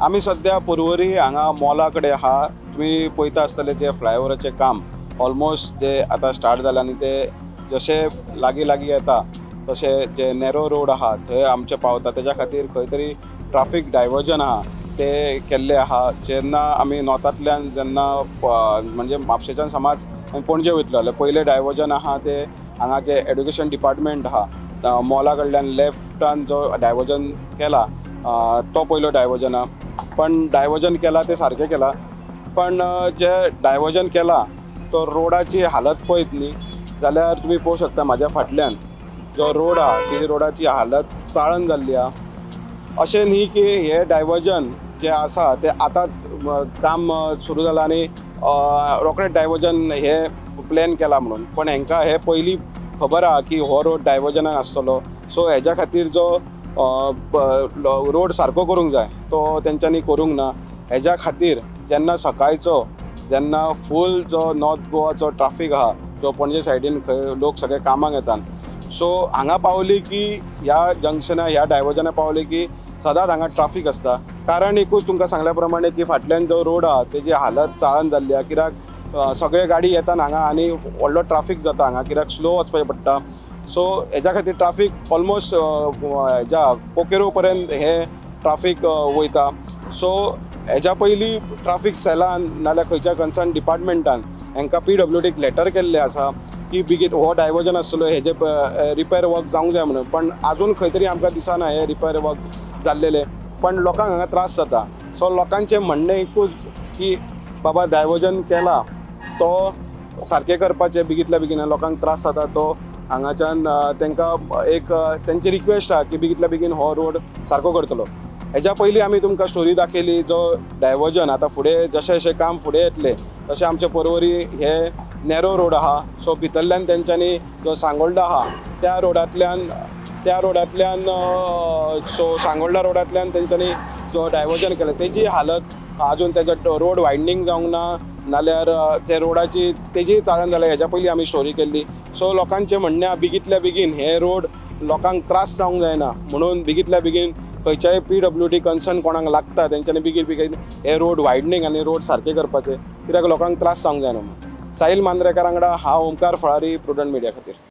आमी सद्या पर्वरी हांगा मॉला कडेन आहा. तुमी पळयता आसतले जे फ्लायओवराचें काम ऑलमोस्ट जे आतां स्टार्ट जालां आनी ते जशे लागीं लागीं येता तशें जे नॅरो रोड आहा थंय आमचे पावता. तेज्या खातीर खंय तरी ट्राफीक डायवर्जन आहा ते केल्ले आहा. जेन्ना आमी नॉर्थांतल्यान जेन्ना म्हणजे म्हापशेच्यान समज आमी पणजे वयतलो जाल्यार पयलें डायवर्जन आहा ते हांगा जे एड्युकेशन डिपार्टमेंट आहा मॉला कडल्यान लेफ्टान जो डायवर्जन केला तो पयलो डायवर्जन आहा. पण डायवर्जन केला ते सारकें केला, पण जे डायवर्जन केला तो रोडाची हालत पळयत न्ही जाल्यार तुमी पळोवंक शकता म्हाज्या फाटल्यान जो रोड आहा ती रोडाची हालत चाळण जाल्ली आहा. अशें न्ही की हे डायवर्जन जें आसा तें आतांच काम सुरू जालां आनी रोखडें डायवर्जन हे प्लॅन केला म्हणून, पण हेंकां हें पयलीं खबर आहा की हो रोड डायवर्जनान आसतलो. सो हेज्या खातीर जो रोड सारको करूंक जाय तो तेंच्यांनी करूंक ना. हेज्या खातीर जेन्ना सकाळचो जेन्ना फूल जो नॉर्थ गोवाचो ट्राफीक आहा जो पणजे सायडीन खंय लोक सगळे कामाक येतात, सो हांगा पावली की ह्या जंक्शना ह्या डायवर्जना पावली की सदांच हांगा ट्राफीक आसता. कारण एकूच तुमकां सांगल्या प्रमाणे की फाटल्यान जो रोड आहा तेजी हालत चाळण जाल्ली आहा, कित्याक सगळे गाडी येतात हांगा आनी व्हडलो ट्राफीक जाता हांगा, कित्याक स्लो वचपाचें पडटा. सो हेज्या खातीर ट्राफीक ऑलमोस्ट हेज्या कोकेरो पर्यंत हे ट्राफीक वयता. सो हेज्या पयलीं ट्राफीक सेलान नाल्यार खंयच्या कन्सर्न डिपार्टमेंटान हेंकां पीडब्ल्यूडीक लेटर केल्लें आसा की बेगीन हो डायवर्जन आसतलो हेजे रिपेर वर्क जावंक जाय म्हणून, पण आजून खंय तरी आमकां दिसना हे रिपेर वर्क जाल्लेलें. पण लोकांक हांगा त्रास जाता. सो लोकांचें म्हणणें एकूच की बाबा डायवर्जन केला तो सारकें करपाचें बेगींतल्या बेगीन, लोकांक त्रास जाता तो हांगाच्यान तांकां एक तेंची रिक्वेस्ट आहा की बेगींतल्या बेगीन हो रोड सारको करतलो. हेज्या पयलीं आमी तुमकां स्टोरी दाखयली जो डायवर्जन आतां फुडें जशें जशें काम फुडें येतलें तशें आमचे पर्वरी हे नॅरो रोड आहा. सो भितरल्यान तेंच्यांनी जो सांगोल्डा आहा त्या रोडांतल्यान सो सांगोल्डा रोडांतल्यान तेंच्यांनी जो डायवर्जन केलें तेजी हालत आजून तेजो रोड वायडनींग जावंक ना, नाल्यार ते रोडाची तेजी चाळण जाल्या. हेज्या पयलीं आमी स्टोरी केल्ली. सो लोकांचें म्हणणें आहा बेगींतल्या बेगीन हे रोड लोकांक त्रास जावंक जायना म्हणून बेगींतल्या बेगीन खंयच्याय पीडब्ल्यूडी कन्सर्न कोणाक लागता तेंच्यांनी बेगीन बेगीन हे रोड वायडनींग आनी रोड सारके करपाचे, कित्याक लोकांक त्रास जावंक जायना म्हणून. साहिल मांद्रेकार वांगडा हांव ओमकार फळारी, प्रुडंट मिडिया खातीर.